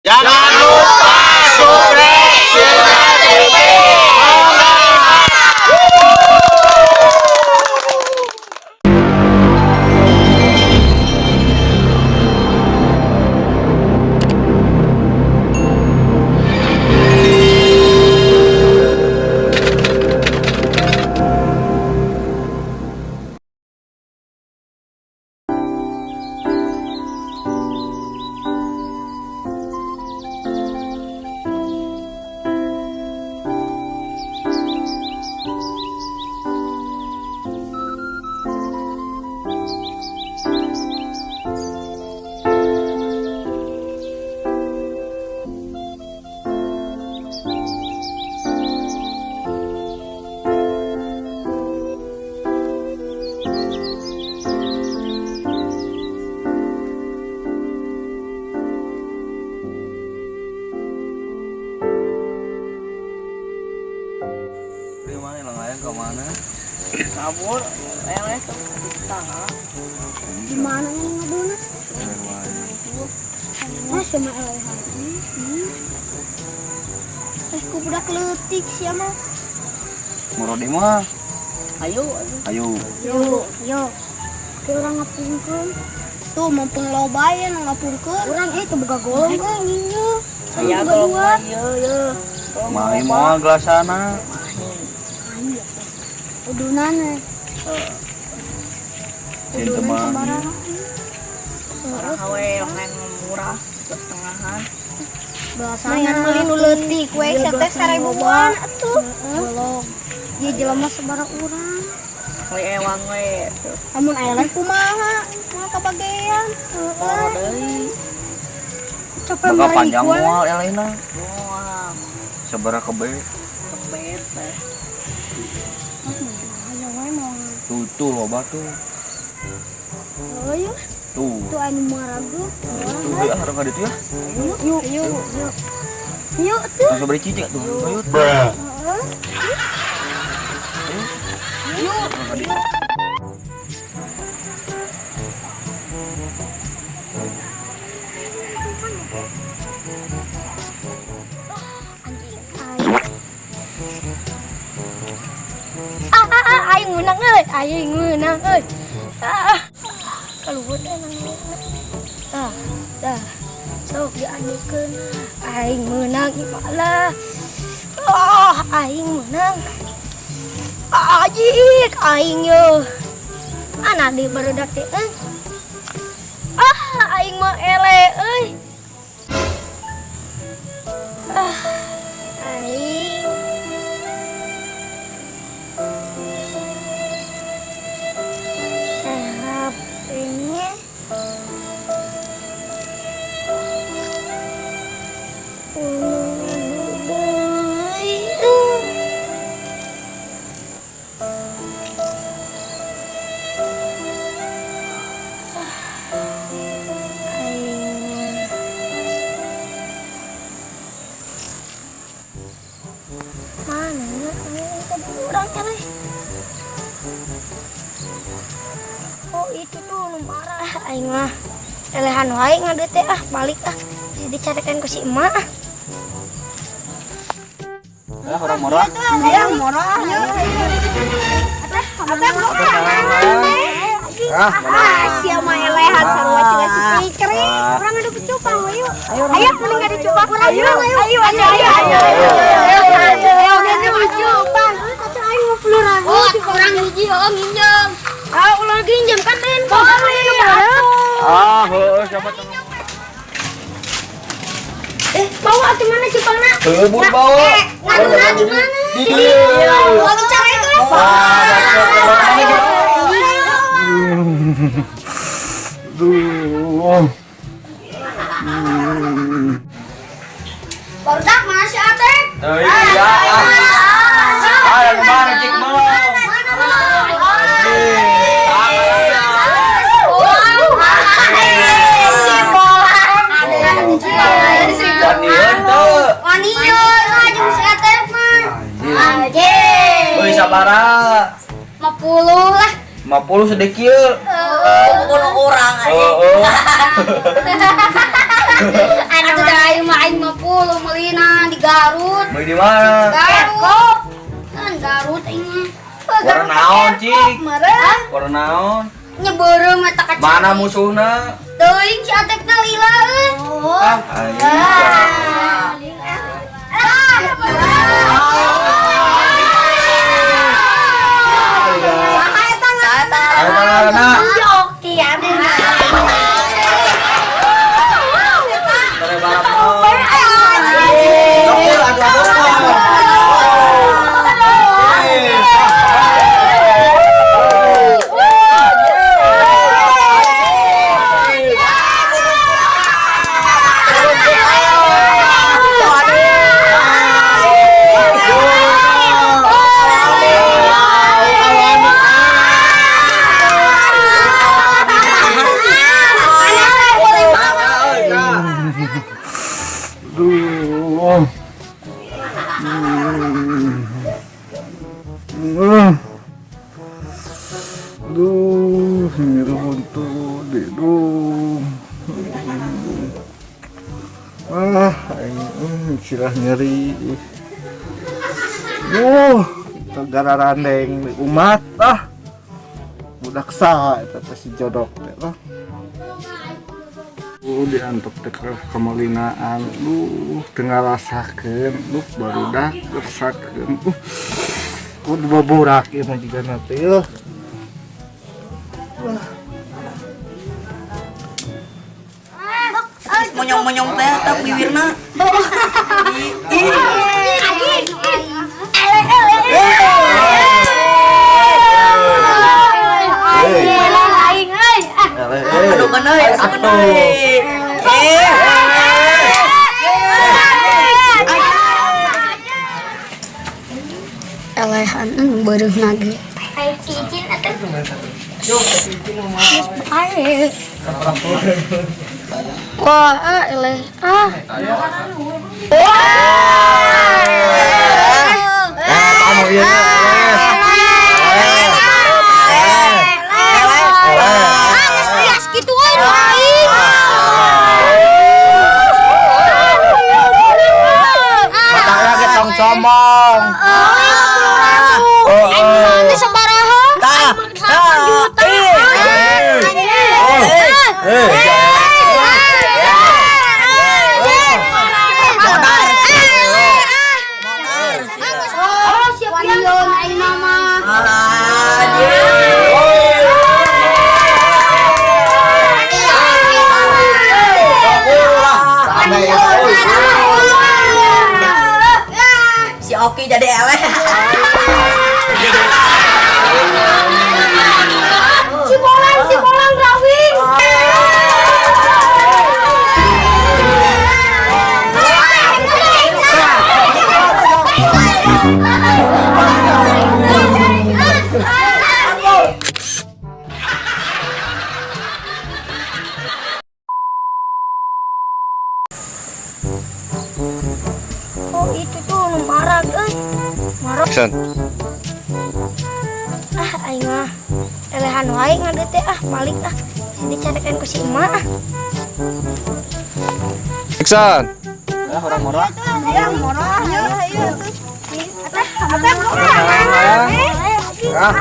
Jangan lupa subscribe Sirna TV. Di mana lang aya ke mana? Kabur, eleh tuh di tanah. Gimana yang ngaduna? Ah, sama elehan. Eh, ku budak leutik sia mah. Murodi mah. Ayo, ayo. Ayo. Yo, yo. Ke urang ngapungkeun. Tuh mumpung loba ya nu ngapungkeun. Urang itu boga golong kan nginjeum. Saya Boga golong dua. Iya, iya. Mahi moal gelasana. Ayo. Udunan eh. Cinta Udunan mah. sabaraha. Murah we, yang murah setengahan. Belasan meuli nu leutik we sia teh 1000-an atuh. Golong. Ieu jelema sabaraha urang. We ewang we. Tuh. Amun eleh kumaha? Kumaha kabagean? Oh, deui. Capek Bakal panjang we. moal elehna. Moal. Sabaraha kebe? Kebet teh. Ayo we mau. Tuh tuh loba tuh. Oh yuk, Tuh. tuh anu maragu. Tuh ya harga ditu ya. Yuk, yuk, yuk. Yuk tuh. Langsung beri cicik tuh. Ayo. Bruh. Heeh. Yuk. Anjing. Ah, ah, ah, aing menang euy, aing menang euy. Ah. Kaluhur teh nang. Ah, dah. Sok diadukeun. Aing menang lah. Ah, aing menang. Anjing, aing yo. Anak di barudak teh euy. Ah, aing mah ele euy. Ah, aing. Serap ini. Aing. Mana ya? Aing tadi urang eleh. Oh itu tuh nu marah. Aing mah elehan wae ngade teh ah balik ah. Bisa dicarekan ku si emak ah. Ya orang murah. Ayo murah. Ate Ah, Ah, sia mah elehan sarua cenah si Fikri. Urang ngadu cupang we yuk. Ayo mending ngadu cupang. Ayo ayo ayo ayo ayo. Ayo ngadu cupang. Kata aing 50.000. Oh, urang hiji heuh nginjem. Ah, ulah nginjem kan teh boleh. Ah, heuh siapa tuh? Eh, bawa atuh mana cupangna? Heuh, buru bawa. Ngaduna di mana? Di dieu. Oh, bicara itu. Duh. Barudak mana si Atep? Eh, iya. Ah, dari mana cik mau? Anjing. Wanian teu. Wanian lah jeung si Atep mah. Anjing. Euy sabaraha? 50 lah. 50 sedikit. Oh, bukan orang aja. Heeh. Anu teh aing mah Garut. Beli di mana? Garut. Kan Garut ini. Warna naon, Cik? Meureun. Warna naon? Nya beureum eta kaca. Mana musuhna? Teuing si Atepna lila euy. Ah, aing. Saha eta ngaranna? Eta ngaranna? Oki anu. Bare balap. Dokter, aduh, aduh. Duh. Duh, nyeri buntu, duh. Ah, aing sirah nyeri. Duh, gara randeng umat ah. Budak saha eta teh si jodok teh lah. Diantuk teh ke kemalinaan, teu ngarasakeun, barudak ngerasakeun. Kudu baburak ieu mah jigana teh eueuh. Monyong-monyong teh tah bibirna. Aduh kan euy, aduh kan euy. Eh. Elehan beureum ge. Cincin atuh. Wah, ah, eleh. Ah. Nah, kamu ieu. Ah, geus bias kitu euy nu aing. Matanya ge tong sombong. Oh, aing mah sabaraha? Tah. Aing mah 8 juta. Oh, siap pion aing mah. Alah, Si Oki jadi eleh. Si bolang rawing. Oh, itu tuh nu marah, euy. Marah. Action. Ah, aing mah elehan wae ngade teh ah, balik ah. Sini carekan ku si emak ah. Action. Ah, orang murah. Ayo, murah. Ayo, ayo. Ateh, murah. Ah,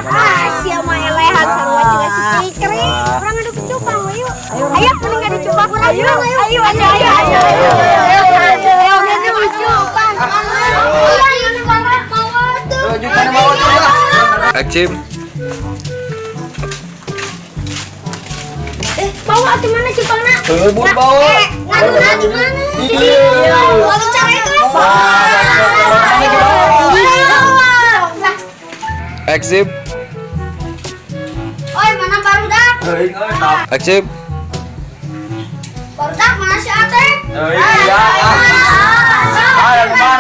sia mah elehan sarua jeung si Fikri. Urang adu cupang we yuk. Ayo, mending adu cupang. Ayo, ayo, ayo, ayo, ayo. Ayo, adu cupang. Iya, ini banget bawa tuh. Action. Bawa di mana cupangna? Heuh, bawa. Ngaduna di mana? Iya. Lalu cara itu. Action. Oi, mana barudak? Action. Barudak mana si Atep? Iya. Ah, yang mana?